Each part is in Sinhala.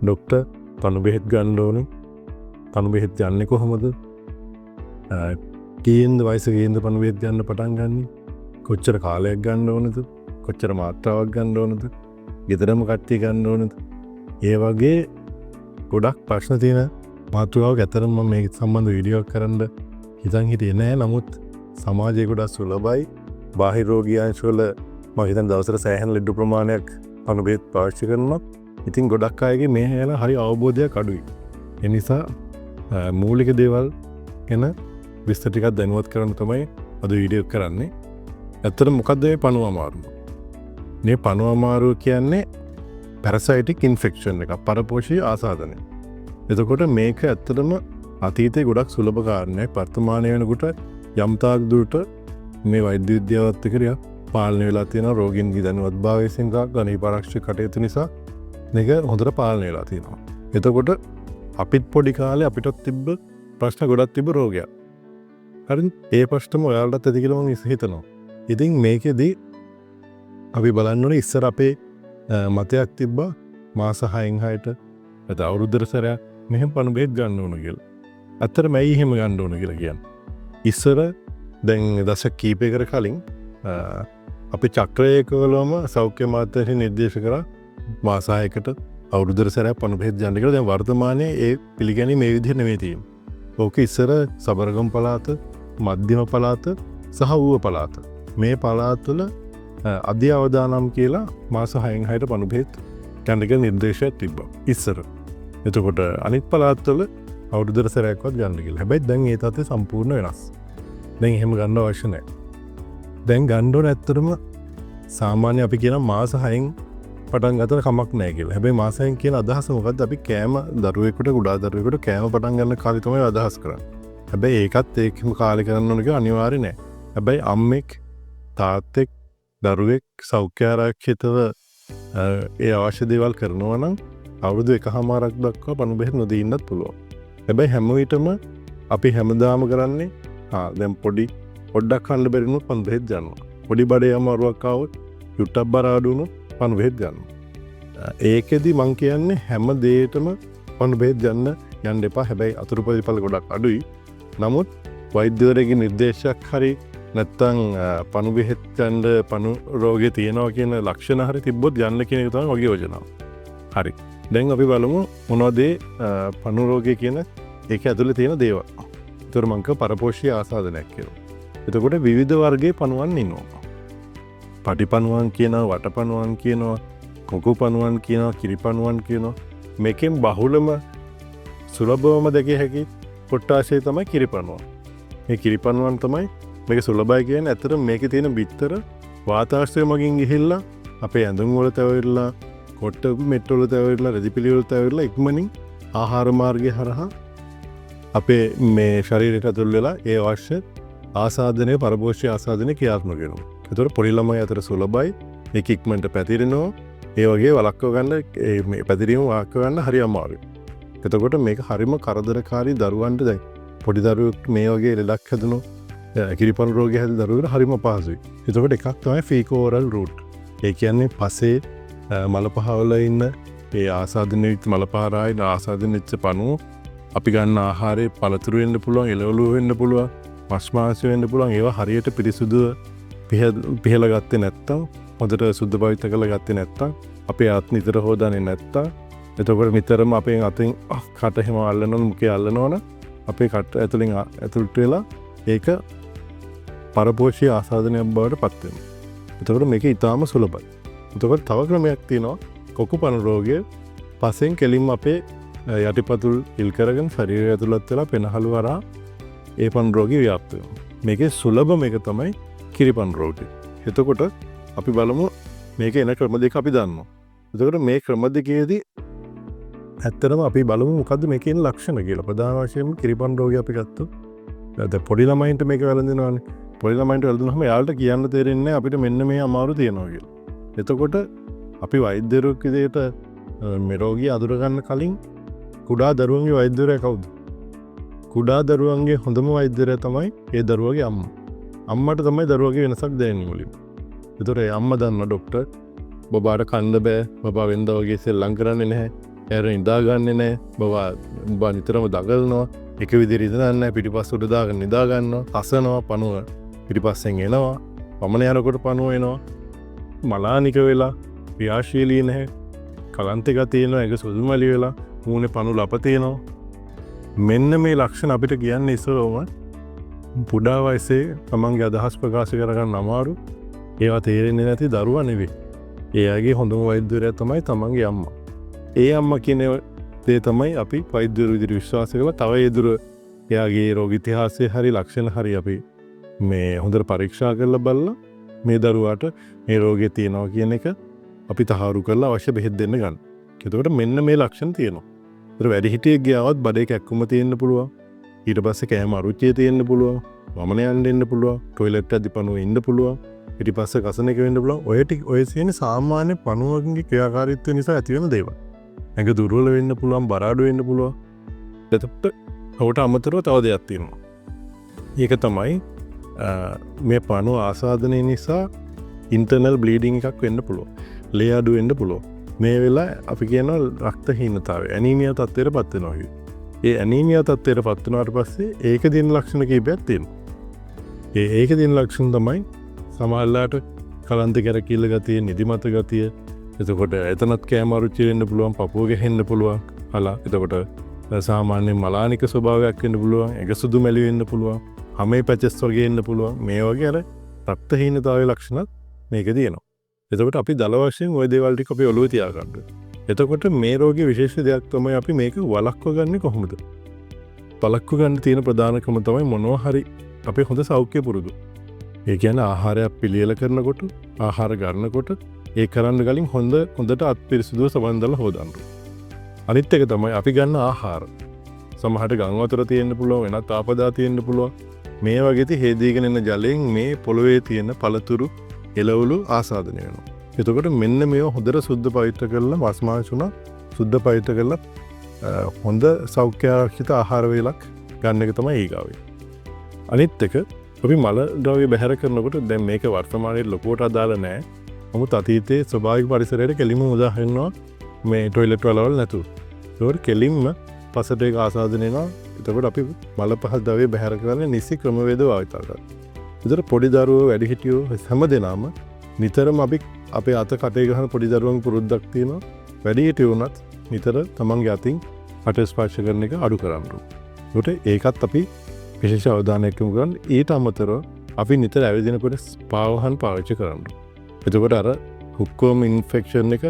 ඩොක්ටර් පණු බෙහෙත් ගන්න ඕනේ. පණු බෙහෙත් යන්නේ කොහොමද? කීයෙන්ද වයස කීයෙන්ද පණු බෙහෙත් ගන්න පටන් ගන්නේ? කොච්චර කාලයක් ගන්න ඕනද? කොච්චර මාත්‍රාවක් ගන්න ඕනද? ගෙදරම කට්ටිය ගන්න ඕනද? ඒ වගේ ගොඩක් ප්‍රශ්න තියෙන මාතෘකාවක්. ඇත්තටම මම මේක සම්බන්ධ වීඩියෝ එකක් කරන්න හිතන් හිටියේ නෑ. නමුත් සමාජයේ ගොඩක් සුලභයි. බාහිර රෝගී අංශවල මම හිතන්නේ දවසට සෑහෙන ලෙඩ ප්‍රමාණයක් පණු බෙහෙත් පාවිච්චි කරනවා. ඉතින් ගොඩක් අයගේ මේ ගැන හරි අවබෝධයක් අඩුයි. ඒ නිසා මූලික දේවල් ගැන විස්තර ටිකක් දැනුවත් කරන්න තමයි අද වීඩියෝ එක කරන්නේ. ඇත්තටම මොකද්ද මේ පණුව අමාරුව? මේ පණුව අමාරුව කියන්නේ පැරසයිටික් ඉන්ෆෙක්ෂන් එකක්, පරපෝෂී ආසාදනය. එතකොට මේක ඇත්තටම අතීතයේ ගොඩක් සුලභ කාරණයක්. වර්තමානය වෙනකොට යම් තාක් දුරට මේ වෛද්‍ය විද්‍යාවත් එක්ක ටිකක් පාලනය වෙලා තියෙනවා. රෝගීන්ගේ දැනුවත්භාවය සහ ගණිත පරීක්ෂක කටයුතු නිසා මේක හොඳට පාලනය වෙලා තියෙනවා. එතකොට අපිත් පොඩි කාලේ අපිටත් තිබ්බ ප්‍රශ්න ගොඩක් තිබ්බ රෝගයක්. හරිද? ඒ ප්‍රශ්නම ඔයාලටත් ඇති කියලා මම හිතනවා. ඉතින් මේකෙදි අපි බලන්න ඕනේ ඉස්සර අපේ මතයක් තිබ්බා මාස 6න් 6ට නැත්නම් අවුරුද්දට සැරයක් මෙහෙම පණු බෙහෙත් ගන්න ඕන කියලා. ඇත්තටම ඇයි එහෙම ගන්න ඕන කියලා කියන්නේ? ඉස්සර දැන් දශක කීපයකට කලින් අපි චක්‍රයකවලම සෞඛ්‍ය අමාත්‍යාංශය නිර්දේශ කරා මාස 6කට අවුරුද්දට සැරයක් පණු බෙහෙත් ගන්න කියලා. දැන් වර්තමානයේ ඒ පිළිගැනීම මේ විදිහට නෙමෙයි තියෙන්නේ. ඕක ඉස්සර සබරගමු පළාත, මධ්‍යම පළාත සහ ඌව පළාත. මේ පළාත්වල අධි අවදානම් කියලා මාස 6න් 6ට පණු බෙහෙත් ගන්න කියලා නිර්දේශයක් තිබ්බා ඉස්සර. එතකොට අනිත් පළාත්වල අවුරුද්දට සැරයක්වත් ගන්න කියලා. හැබැයි දැන් ඒ තත්ත්වය සම්පූර්ණ වෙනස්. දැන් එහෙම ගන්න අවශ්‍ය නැහැ. දැන් ගන්න ඕන ඇත්තටම සාමාන්‍ය අපි කියන මාස 6න් පටන් ගත්තට කමක් නැහැ කියලා. හැබැයි මාස 6න් කියන අදහස මොකද්ද? අපි කෑම දරුවෙකුට, කුඩා දරුවෙකුට කෑම පටන් ගන්න කාලේ තමයි අදහස් කරන්නේ. හැබැයි ඒකත් ඒකම කාලේ කරන්න ඕන කියලා අනිවාර්ය නෑ. හැබැයි අම්මෙක්, තාත්තෙක්, දරුවෙක් සෞඛ්‍ය ආරක්ෂිතව ඒ අවශ්‍ය දේවල් කරනවා නම් අවුරුදු එකහමාරක් දක්වා පණු බෙහෙත් නොදී ඉන්නත් පුළුවන්. හැබැයි හැම විටම අපි හැමදාම කරන්නේ දැන් පොඩ්ඩක් කන්න බැරි වුණොත් පණු බෙහෙත් ගන්නවා. පොඩි බඩේ අමාරුවක් ආවොත්, චුට්ටක් බර අඩු වුණොත් පණු බෙහෙත් ගන්නවා. ඒකෙදි මං කියන්නේ හැම දෙයකටම පණු බෙහෙත් ගන්න යන්න එපා. හැබැයි අතුරු ප්‍රතිඵල ගොඩක් අඩුයි. නමුත් වෛද්‍යවරයෙක්ගේ නිර්දේශයක් හරි නැත්තම් පණු බෙහෙත් ගන්න පණු රෝගේ තියෙනවා කියන ලක්ෂණ හරි තිබ්බොත් යන්න කියන එක තමයි මගේ යෝජනාව. හරි. දැන් අපි බලමු මොනවද ඒ පණු රෝගය කියන ඒක ඇතුලේ තියෙන දේවල්. ඒතර මං කිව්වා පරපෝෂී ආසාදනයක් කියලා. එතකොට විවිධ වර්ගයේ පණුවන් ඉන්නවා. පටිපණුවන් කියනවා, වටපණුවන් කියනවා, කොකු පණුවන් කියනවා, කිරිපණුවන් කියනවා. මේකෙන් බහුලම සුලභවම දැකිය හැකි කොට්ටාශය තමයි කිරිපණුවන්. මේ කිරිපණුවන් තමයි මේක සුලභයි කියන්නේ. ඇත්තටම මේකේ තියෙන බිත්තර වාතාශ්‍රය මගින් ගිහිල්ලා අපේ ඇඳුම් වල තැවරිලා, කොට්ට මෙට්ට වල තැවරිලා, රෙදි පිළි වල තැවරිලා ඉක්මනින් ආහාර මාර්ගය හරහා අපේ මේ ශරීරයට ඇතුල් වෙලා ඒ අවශ්‍ය ආසාදනය, පරපෝෂ්‍ය ආසාදනය ක්‍රියාත්මක වෙනවා. ඒතකොට පොඩි ළමයි අතර සුලභයි, ඒක ඉක්මනට පැතිරෙනවා. ඒ වගේ වළක්ව ගන්න, ඒ මේ පැතිරීම වළක්ව ගන්න හරි අමාරුයි. එතකොට මේක හරිම කරදරකාරී දරුවන්ට. දැන් පොඩි දරුවෙක් මේ වගේ ලෙඩක් හැදුණොත්, කිරිපණු රෝගය හැදෙන දරුවෙකුට හරිම අපහසුයි. එතකොට එකක් තමයි ෆීකෝ ඕරල් රූට්. ඒ කියන්නේ පසේ මල පහවල ඉන්න ඒ ආසාදනය වෙච්ච මල පහරායි ආසාදනය වෙච්ච පණුව අපි ගන්න ආහාරයේ පළතුරු වෙන්න පුළුවන්, එළවලු වෙන්න පුළුවන්, මස් මාංශ වෙන්න පුළුවන්. ඒවා හරියට පිරිසුදුව පිහලා ගත්තේ නැත්තම්, හොඳට සුද්ධ පවිත්‍ර කරලා ගත්තේ නැත්තම්, අපේ අත් නිතර හොදන්නේ නැත්තම්, එතකොට නිතරම අපේ අතින් කට එහෙම අල්ලනවනම්, මුඛය අල්ලනවනම් අපේ කට ඇතුලෙන් ඇතුළට වෙලා ඒක පරපෝෂී ආසාදනයක් බවට පත් වෙනවා. එතකොට මේක ඉතාම සුලභයි. එතකොට තව ක්‍රමයක් තියෙනවා. කොකු පණු රෝගය පසෙන් කෙලින්ම අපේ යටිපතුල් ඉල් කරගෙන ශරීරය ඇතුළත් වෙලා පෙනහළු හරහා ඒ පණු රෝගය ව්‍යාප්ත වෙනවා. මේකේ සුලභම එක තමයි කිරිපණු රෝගය. එතකොට අපි බලමු මේක එන ක්‍රම දෙක අපි දන්නවා. එතකොට මේ ක්‍රම දෙකේදී ඇත්තටම අපි බලමු මොකද්ද මේකේ එන ලක්ෂණ කියලා. ප්‍රධාන වශයෙන්ම කිරිපණු රෝගය අපි ගත්තොත් දැන් පොඩි ළමයින්ට මේක වැළඳෙනවානේ. පොඩි ළමයින්ට වැළඳුනහම එයාලට කියන්න තේරෙන්නේ නැහැ අපිට මෙන්න මේ අමාරු තියෙනවා කියලා. එතකොට අපි වෛද්‍යවරුවෙක් විදිහට මේ රෝගිය අඳුර ගන්න කලින් කුඩා දරුවන්ගේ වෛද්‍යවරයා කවුද? කුඩා දරුවන්ගේ හොඳම වෛද්‍යවරයා තමයි ඒ දරුවගේ අම්මා. අම්මට තමයි දරුවගේ වෙනසක් දැනෙන්නේ මුලින්ම. එතකොට ඒ අම්මා දන්නවා ඩොක්ටර් බබාට කන්න බෑ, බබා වෙනදා වගේ සෙල්ලම් කරන්නේ නැහැ. ඇර නිදාගන්නේ නෑ, බබා බා නිතරම දඟලනවා, එක විදිහට ඉඳ නැහැ, පිටිපස්ස උඩ දාගෙන නිදා ගන්නවා, කසනවා, පණුව පිටිපස්සෙන් එනවා, වමන යනකොට පණුව එනවා, මලානික වෙලා, ක්‍රියාශීලී නැහැ, කලන්ත එක තියෙනවා, ඒක සුදුමලි වෙලා, මූණේ පණු ලප තියෙනවා. මෙන්න මේ ලක්ෂණ අපිට කියන්නේ ඉස්සරවම පුඩා වයසේ තමන්ගේ අදහස් ප්‍රකාශ කරගන්න අමාරු, ඒවා තේරෙන්නේ නැති දරුවා නෙවෙයි. ඒ අයගේ හොඳම වෛද්‍යවරයා තමයි තමන්ගේ අම්මා. ඒ අම්මා කියන දේ තමයි අපි වෛද්‍යවරු විදිහට විශ්වාස කරලා තව ඒ දුර එයාගේ රෝග ඉතිහාසය හරි ලක්ෂණ හරි අපි මේ හොඳට පරීක්ෂා කරලා බලලා මේ දරුවාට මේ රෝගේ තියෙනවා කියන එක අපි තහවුරු කරලා අවශ්‍ය බෙහෙත් දෙන්න ගන්න. එතකොට මෙන්න මේ ලක්ෂණ තියෙනවා. ඒතර වැඩිහිටියෙක් ගියාවත් බඩේ කැක්කුම තියෙන්න පුළුවන්. ඊට පස්සේ කෑම අරුචිය තියෙන්න පුළුවන්. වමන යන්න එන්න පුළුවන්. ටොයිලට් එකදී පණුව ඉන්න පුළුවන්. ඊට පස්සේ කසන එක වෙන්න පුළුවන්. ඔය ටික ඔය තියෙන සාමාන්‍ය පණුවන්ගේ ක්‍රියාකාරීත්වය නිසා ඇති වෙන දේවල්. ඇඟ දුර්වල වෙන්න පුළුවන්, බර අඩු වෙන්න පුළුවන්. එතකොට ඔහුට අමතරව තව දෙයක් තියෙනවා. ඒක තමයි මේ පණුව ආසාදනය නිසා ඉන්ටර්නල් බ්ලීඩින් එකක් වෙන්න පුළුවන්. ලේ අඩු වෙන්න පුළුවන්. මේ වෙලාව අපි කියනවා රක්තහීනතාවය, ඇනීමියා තත්ත්වයට පත් වෙනවා කියලා. ඒ ඇනීමියා තත්ත්වයට පත් වුණාට පස්සේ ඒක දින ලක්ෂණ කිහිපයක් තියෙනවා. ඒක දින ලක්ෂණ තමයි සමහරලාට කලන්ත කැරකිල්ල ගතිය, නිදිමත ගතිය, එතකොට එතනත් කෑම අරුචි වෙන්න පුළුවන්, පපුව ගැහෙන්න පුළුවන්, හලා. එතකොට සාමාන්‍ය මලානික ස්වභාවයක් වෙන්න පුළුවන්, ඇඟ සුදු මැලි වෙන්න පුළුවන්, හමේ පැචස් වගේ එන්න පුළුවන්. මේ වගේ අර රක්තහීනතාවයේ ලක්ෂණත් මේකේ තියෙනවා. එතකොට අපි දල වශයෙන් ওই දේවල් ටික අපි ඔළුවේ තියාගන්න. එතකොට මේ රෝගේ විශේෂ දෙයක් තමයි අපි මේක වළක්ව ගන්නේ කොහොමද? වළක්ව ගන්න තියෙන ප්‍රධානකම තමයි මොනවා හරි අපේ හොඳ සෞඛ්‍ය පුරුදු. ඒ කියන්නේ ආහාරයක් පිළියෙල කරනකොට, ආහාර ගන්නකොට ඒ කරන්න කලින් හොඳට අත් පිරිසිදුව සබන් දාලා හොදන්න. අනිත් එක තමයි අපි ගන්න ආහාර. සමහරට ගම් වතුර තියෙන්න පුළුවන්, වෙනත් ආපදා තියෙන්න පුළුවන්. මේ වගේ ඉතින් හේදීගෙන එන ජලයෙන් මේ පොළොවේ තියෙන පළතුරු, එළවලු ආසාදනය වෙනවා. එතකොට මෙන්න මේවා හොඳට සුද්ධ පවිත්‍ර කරලා, මස් මාංශ උනා සුද්ධ පවිත්‍ර කරලා, හොඳ සෞඛ්‍ය ආරක්ෂිත ආහාර වේලක් ගන්න එක තමයි ඊගාවේ. අනිත් එක අපි මල ද්‍රව්‍ය බැහැර කරනකොට දැන් මේක වර්තමානයේ ලොකුවට අදාළ නෑ. නමුත් අතීතයේ ස්වභාවික පරිසරයට කෙලින්ම උදාහරණයක් මේ ටොයිලට් වලවල් නැතුව. ඒකට කෙලින්ම පසට ඒක ආසාදනය වෙනවා. එතකොට අපි මල පහ ද්‍රව්‍ය බැහැර කරන්නේ නිසි ක්‍රමවේද භාවිතා කරලා. ඒතර පොඩි දරුවෝ වැඩිහිටියෝ හැම දෙනාම නිතරම අපි අපේ අත කටේ ගහන පොඩි දරුවන් පුරුද්දක් තියෙනවා. වැඩිහිටියෝ වුණත් නිතර තමන්ගේ අතින් කට ස්පර්ශ කරන එක අඩු කරන්න ඕනේ. ඒකට ඒකත් අපි විශේෂ අවධානයක් යොමු කරන්න. ඊට අමතරව අපි නිතර ඇවිදිනකොට පාවහන් පාවිච්චි කරන්න ඕනේ. එතකොට අර හුක්වර්ම් ඉන්ෆෙක්ෂන් එක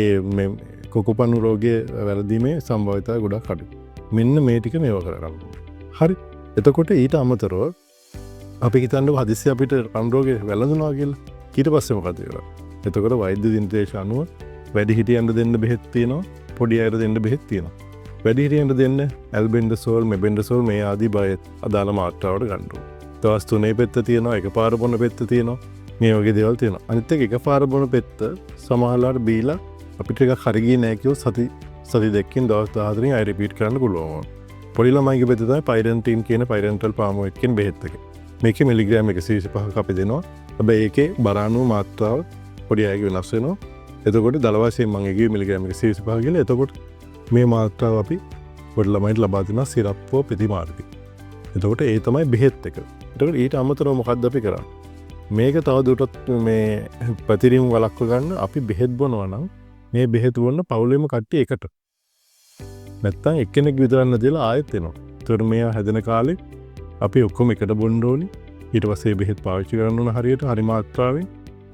ඒ මේ කොකුපණු රෝගය වැළඳීමේ සම්භාවිතාවය ගොඩක් අඩුයි. මෙන්න මේ ටික මේවා කරගන්න ඕනේ. හරි. එතකොට ඊට අමතරව අපි හිතන්නකො හදිස්සිය අපිට රන් රෝගේ වැළඳුණා කියලා. ඊට පස්සේ මොකද වෙන්නේ? එතකොට වෛද්‍ය නිර්දේශ අනුව වැඩිහිටියන්ට දෙන්න බෙහෙත් තියෙනවා, පොඩි අයට දෙන්න බෙහෙත් තියෙනවා. වැඩිහිටියන්ට දෙන්න ඇල්බෙන්ඩසෝල්, මෙබෙන්ඩසෝල් මේ ආදී බෙහෙත් අදාළ මාත්‍රාවට ගන්න ඕනේ. දවස් 3 පෙත්ත තියෙනවා, එකපාර බොන පෙත්ත තියෙනවා, මේ වගේ දේවල් තියෙනවා. අනිත් එක එකපාර බොන පෙත්ත සමහරලාට බීලා අපිට එකක් හරි ගියේ නෑ කිව්වොත් සති දෙකකින් දවස් 14 ආයෙ රිපීට් කරන්න පුළුවන්. පොඩි ළමයිගේ පෙත්ත තමයි පයිරන්ටින් කියන පයිරන්ටල් පාමොයිඩ් කියන බෙහෙත් එක. මේකේ මිලිග්‍රෑම් එකසිය විසි පහක් අපි දෙනවා. හැබැයි ඒකේ බර අනුව මාත්‍රාව පොඩි අයගේ වෙනස් වෙනවා. එතකොට දල වශයෙන් මම ඒකේ මිලිග්‍රෑම් එකසිය විසි පහ කියලා. එතකොට මේ මාත්‍රාව අපි පොඩි ළමයින්ට ලබා දෙනවා සිරප් හෝ ප්‍රතිමාර්ග. එතකොට ඒ තමයි බෙහෙත් එක. එතකොට ඊට අමතරව මොකද්ද අපි කරන්නේ? මේක තව දුරටත් මේ පැතිරීම වළක්ව ගන්න අපි බෙහෙත් බොනවා නම් මේ බෙහෙත් බොන්න පවුලේම කට්ටිය එකට. නැත්තම් එක්කෙනෙක් විතරක් නැතිලා ආයෙත් එනවා. එතකොට මේවා හැදෙන කාලේ අපි ඔක්කොම එකට බොන්න ඕනි. ඊට පස්සේ බෙහෙත් පාවිච්චි කරන්න ඕන හරියට හරි මාත්‍රාවෙන්.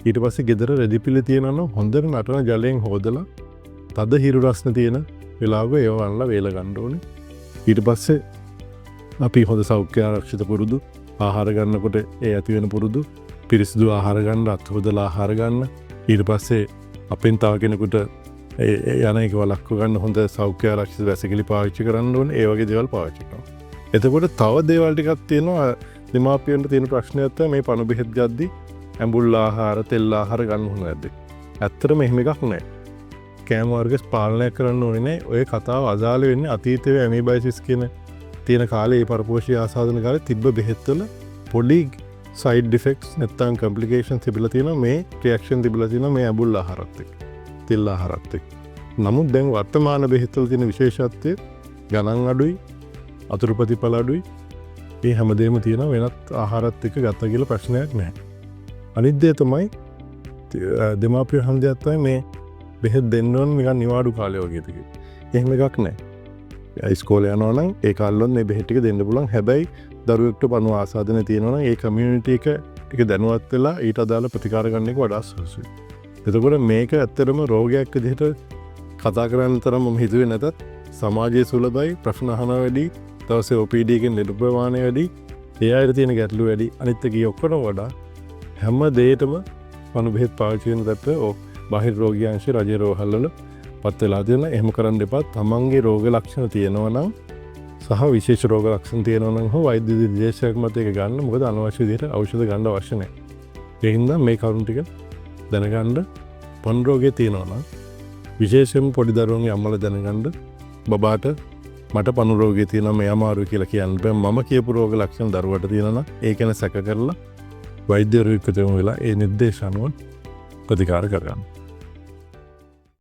ඊට පස්සේ ගෙදර රෙදි පිළි තියෙනවා නම් හොඳට නටන ජලයෙන් හොදලා තද හිරු රස්න තියෙන වෙලාවක ඒව වනලා වේල ගන්න ඕනේ. ඊට පස්සේ අපි හොඳ සෞඛ්‍ය ආරක්ෂිත පුරුදු ආහාර ගන්නකොට ඒ ඇති වෙන පුරුදු පිරිසිදු ආහාර ගන්න, අත් හොදලා ආහාර ගන්න. ඊට පස්සේ අපෙන් තව කෙනෙකුට ඒ යන එක වළක්ව ගන්න හොඳ සෞඛ්‍ය ආරක්ෂිත වැසිකිලි පාවිච්චි කරන්න ඕනේ. ඒ වගේ දේවල් පාවිච්චි කරනවා. එතකොට තව දේවල් ටිකක් තියෙනවා. දෙමාපියන්ට තියෙන ප්‍රශ්නයක් තමයි මේ පණු බෙහෙත් ගද්දි ඇඹුල් ආහාර, තෙල් ආහාර ගන්න ඕන නැද්ද? ඇත්තටම එහෙම එකක් නෑ. කෑම වර්ග පාලනය කරන්න ඕනේ නෑ. ඔය කතාව අදාළ වෙන්නේ අතීතයේ ඇමීබයිසිස් කියන තියෙන කාලේ ඒ පරපෝෂී ආසාදන කාලේ තිබ්බ බෙහෙත්වල පොඩි සයිඩ් ඉෆෙක්ට්ස් නැත්තම් කම්ප්ලිකේෂන් තිබිලා තියෙනවා. මේ රියැක්ෂන් තිබිලා තියෙනවා මේ ඇඹුල් ආහාරත් එක්ක, තෙල් ආහාරත් එක්ක. නමුත් දැන් වර්තමාන බෙහෙත් වල තියෙන විශේෂත්වය ගණන් අඩුයි, අතුරු ප්‍රතිඵල අඩුයි. මේ හැමදේම තියෙනවා වෙනත් ආහාරත් එක්ක ගත්තා කියලා ප්‍රශ්නයක් නැහැ. අනිත් දේ තමයි දෙමාපියෝ අහන දෙයක් තමයි මේ බෙහෙත් දෙන්න ඕන නිකන් නිවාඩු කාලේ වගේ දෙයක්. එහෙම එකක් නැහැ. ඉස්කෝලේ යනවා නම් ඒ කාලෙවත් මේ බෙහෙත් ටික දෙන්න පුළුවන්. හැබැයි දරුවෙක්ට පණුව ආසාදනය තියෙනවා නම් ඒ කමියුනිටි එක ටික දැනුවත් වෙලා ඊට අදාළ ප්‍රතිකාර ගන්න එක වඩා සුදුසුයි. එතකොට මේක ඇත්තටම රෝගයක් විදිහට කතා කරන්න තරම් මම හිතුවේ නැතත් සමාජයේ සුලභයි, ප්‍රශ්න අහනවා වැඩි, දවසේ OPD එකෙන් ලෙඩ ප්‍රමාණය වැඩි, ඒ අයට තියෙන ගැටලු වැඩි. අනිත් එක ඔක්කොටම වඩා හැම දෙයකටම පණු බෙහෙත් පාවිච්චි කරන තත්ත්වය බාහිර රෝගී අංශ රජයේ රෝහල්වල පත් වෙලා තියෙනවා. එහෙම කරන්න එපා. තමන්ගේ රෝග ලක්ෂණ තියෙනවා නම් සහ විශේෂ රෝග ලක්ෂණ තියෙනවා නම් හෝ වෛද්‍ය නිර්දේශයක් මත ඒක ගන්න. මොකද අනවශ්‍ය විදිහට ඖෂධ ගන්න අවශ්‍ය නැහැ. ඒ හින්දා මේ කරුණු ටික දැනගන්න. පණු රෝගේ තියෙනවා නම් විශේෂයෙන්ම පොඩි දරුවන්ගේ අම්මලා දැනගන්න, බබාට මට පණු රෝගේ තියෙනවා මේ අමාරුයි කියලා කියන්න බෑ. මම කියපු රෝග ලක්ෂණ දරුවට තියෙනවා නම් ඒ ගැන සැක කරලා වෛද්‍යවරු එක්ක යොමු වෙලා ඒ නිර්දේශ අනුව ප්‍රතිකාර කරගන්න.